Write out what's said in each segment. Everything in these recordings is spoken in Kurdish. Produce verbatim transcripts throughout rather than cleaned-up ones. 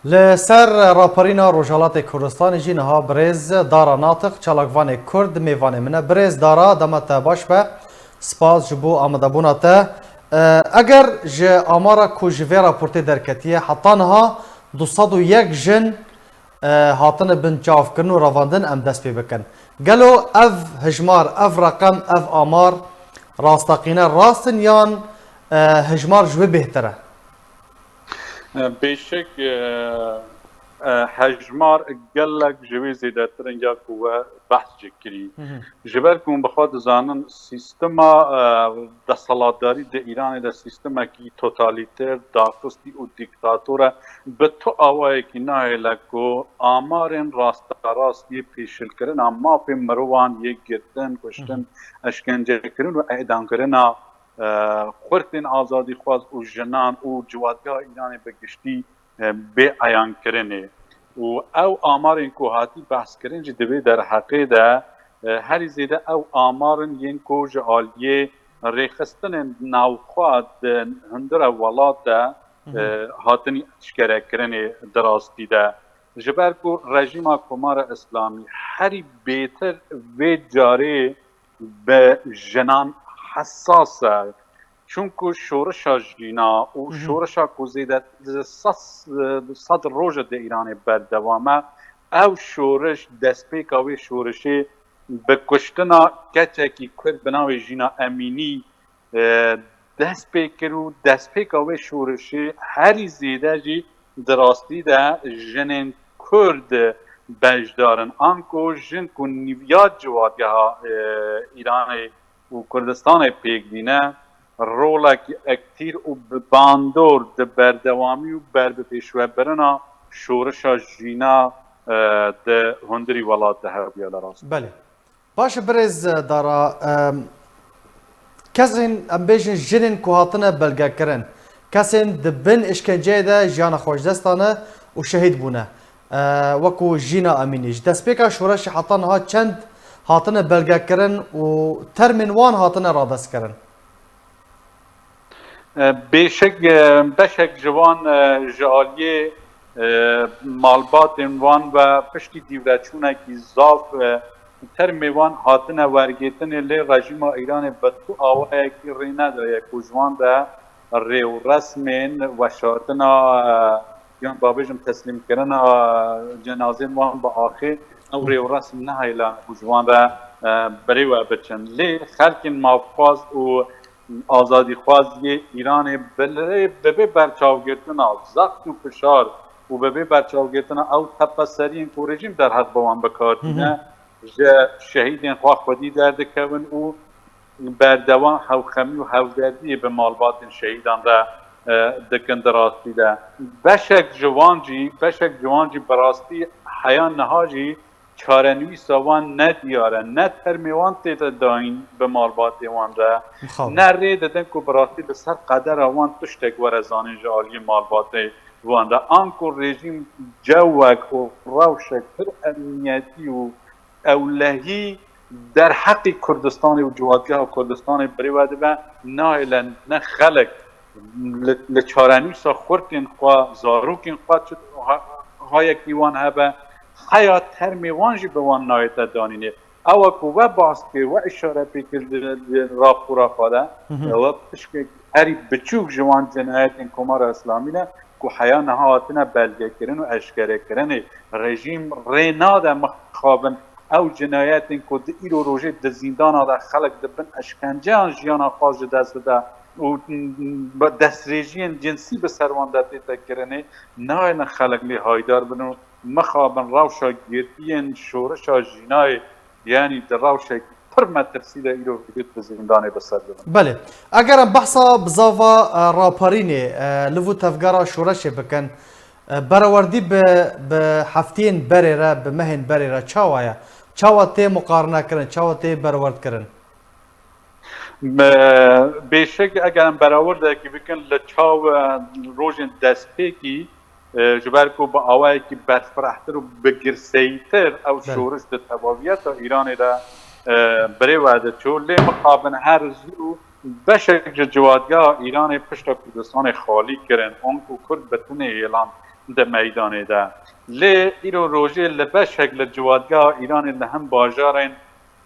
Li ser raperîna Rojhelatê Kurdistanê jî niha birêz Dara Natiq, çalakvanê Kurd, mêvanê min e. Birêz Dara, dema te baş be. Spas ji bo amadebûna te. E, eger ji amara ku ji vê raportê derketiye, heta niha du sed û yek jin, e, hatine bin çavkirin û revandin, em dest pê bikin. Gelo ev hijmar, ev reqem, ev amar rasteqîne rast in yan, e, hijmar ji wê bêhtir e? Bêşek, e, e, hejmar gelek ji wê zêdetir in ya ku we behs jê kirî. Hı hı. Ji ber ku hûn bi xwe dizanin, sîstema, e, desthilatdarî di Îranê de sîstemekî totalîter, daxistî û dîktator e. Bi tu awayekî nahêle ku amarên rasterast yê pêşilkirina mafên mirovan yê girtin, Hı hı. kuştin, eşkencekirin û edamkirina e, xurtên azadîxwaz û jinan û ciwatgeha Îranê bi giştî, e, bê eyankirinê. Û ew amarên ku hatî behskirin jî di vê derheqê de, e, herî zêde ew amarin yên ku ji aliyê rêxistinên navxwe di hundura welat de, Hı hı. e, hatin eşkerekirinê di rastî de. Ji ber ku rejîma Komara Îslamî herî bêtir vê carê bi jinan hesas e. Çunku şorişa jîna û Hı hı. şorişa ku zêdetir li sed, sed roj e di Îranê berdewam e, ew şoriş, destpêka wê şorişê bi kuştina keçekî Kurd bi navê Jîna Emînî, e, dest pê kir û destpêka wê şorişê herî zêde jî di rastî de jinên Kurd beşdar in. Anku jin ku nîviya ciwatgeha, e, Îranê û Kurdistanê pêk dîne, rolekî ektîv û bi bandor di berdewamî û berbipêşvebirina şorişa jîna, e, di hundirî welat de hebûye li rast. Belê. Baş e, birêz Dara, em, kesên, em bêjin jinên ku hatine belgekirin, kesên di bin îşkenceyê de jiyana xwe ji dest dane û şehîd bûne, e, wekû Jîna Emînî. Ji destpêka şoreşê heta niha çend hatine belgekirin û termên wan hatine radestkirin? E, bêşek, e, beşek ji wan, e, ji aliyê, e, malbatên wan ve piştî dîvreçûnekî zaf, e, termê wan hatine wergêtinê, lê rejîma Îranê bi tu awayekî rê nedaye ku ji wan re rê û resmên weşartina, e, yan ba bêjim teslîmkirina cenazên wan bi axê, ew rê û resm nehêlane ku ji wan re, e, birê we biçin. Lê xelkên mafxwaz û azadîxwaz yê Îranê bi lê, bi bê berçavgirtina zext û fişar û bi bê berçavgirtina ew tepeseriyên ku rejîm derheq bi wan bi kar Hı hı. tîne, ji şehîdên xwe xwedî derdikevin û berdewam hewxemî û hevderdiyê bi malbatên şehîdan re, e, dikin di rastî de. Beşek ji wan jî, beşek ji wan jî bi rastî heya niha jî çarenivîsa wan ne diyar e, ne termê wan tête dayîn bi malbatê wan re, Mixabin. ne rê didin ku bi rastî li ser qedera wan tiştek were zanîn ji aliyê malbatê wan re. Anku rejîm cewek û rewşek pir emniyetî û ewlehî derheqî Kurdistanê û ciwatgeha Kurdistanê birêve dibe, nahêle ne xelek li, li çarenivîsa xurtên xwe, zarokên xwe çi ha-, hayekî wan hebe, heya termê wan jî bi wan nayête danînê. Ew e ku we bas kir, we îşare pê kir di, di rapora xwe de, Hı hı. ew e pişkek herî biçûk ji wan cinayetên Komara Îslamî ne ku heya niha hatine belgekirin û eşkerekirinê. Rejîm rê nade mixabin ew cinayetên ku di îro rojê di zîndana de xelk di bin eşkenceyan jiyana xwe ji dest dide û destdirêjiyên cinsî bi ser wan de tête kirinê, nayêne xelk lê haydar bin û mixabin rewşa girtiyên şorişa jînayê, yanî di rewşekî pir metirsî de îro rojê di zîndanê bi ser dibin. Belê. Eger em behsa bizava, e, raperînê, e, liv û tevgera şoreşê bikin, e, berewerdî bi, bi heftiyên berê re, bi mehên berê re çawa ye? Çawa tê muqarine kirin, çawa tê berwerd kirin? Me, bêşek eger em berawerdekî bikin li çaw, e, rojên destpêkî, e, ji ber ku bi awayekî berfirehtir û bi girseyîtir ew Belê. şoriş di tevaviyeta Îranê de, e, birêve diçû. Lê mixabin her zû beşek ji ciwatgeha Îranê pişta Kurdistanê xalî kirin. Anku Kurd bi tinê hêlan. di meydanê de. Lê îro rojê li beşek li ciwatgeha Îranê li hin bajarên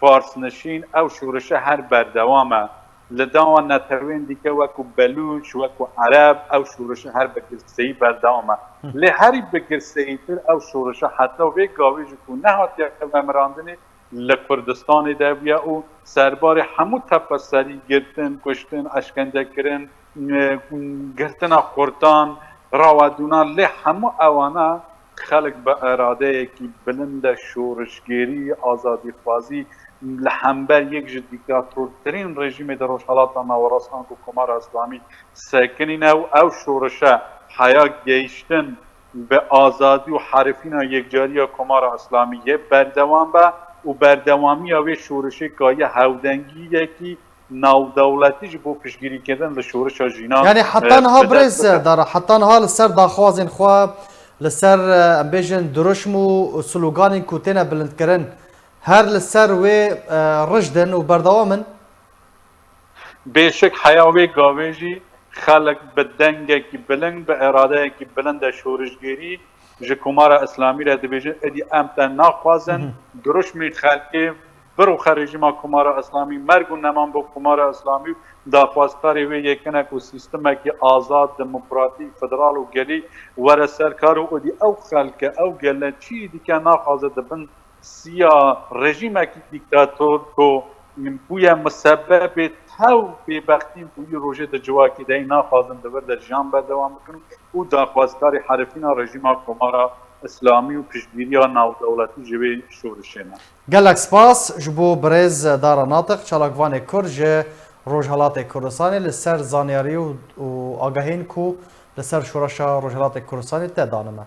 farsnişîn ew şorişe her berdewam e. Li dawa netewên dîke wekû Belûç, wekû Ereb ew şorişe her bi girseyî berdewam e. Lê herî bi girseyîtir ew şorişe heta vê gavê jî ku nehatiye vemirandinê li Kurdistanê de bûye û serbarê hemû tepeserî, girtin, kuştin, eşkencekirin, e, girtina xurtan, rawedûnan, lê hemû ewana xelk bi eradeyekî bilind e, şorişgêrî, azadîxwazî li hember yek ji dîktatortirîn rejîmê di Rojhelata Nawerast anku Komara Îslamî sekinîne û ew şorişe heya gehiştin bi azadî û herifîna yekcariya Komara Îslamî yê berdewam be û berdewamiya wê şorişê kaye hewdengiyekî navdewletî ji bo piştgirîkirin li şorişa jinan, Yani heta e, niha bi dest birêz bixe. Dara, heta niha li ser daxwazên xwe, li ser, e, em bêjin diruşm û sloganên ku têne bilindkirin, her li ser wê, e, rijd in û berdewam in? Bêşik heya wê gavê jî xelk bi dengekî bilind, bi eradeyekî bilind e şorişgêrî ji Komara Îslamî re dibêjin, êdî em te naxwazin, Mhm. diruşmê xelkê biroxe rejîma Komara Îslamî, merg û neman bo Komara Îslamî û daxwazkarê wê yekin e ku sîstemekî azad, demokratîk, federal û gelî were ser kar û êdî ew xelke, ew gele çi dike naxwaze di bin siya rejîmekî dîktator ku bûye misebebê tew bêbextîn ku wî rojê di civakî de yî naxwazin di vir de jiyan berdewam bikin û daxwazkarê herifîna rejîma Komara Îslamî û piştgiriya navdewletî ji wê şorişê ne. Gelek spas ji bo birêz Dara Natiq, çalakvanê Kurd ji Rojhelatê Kurdistanê li ser zanyarî û, û agahiyên ku li ser şoreşa Rojhelatê Kurdistanê te danime.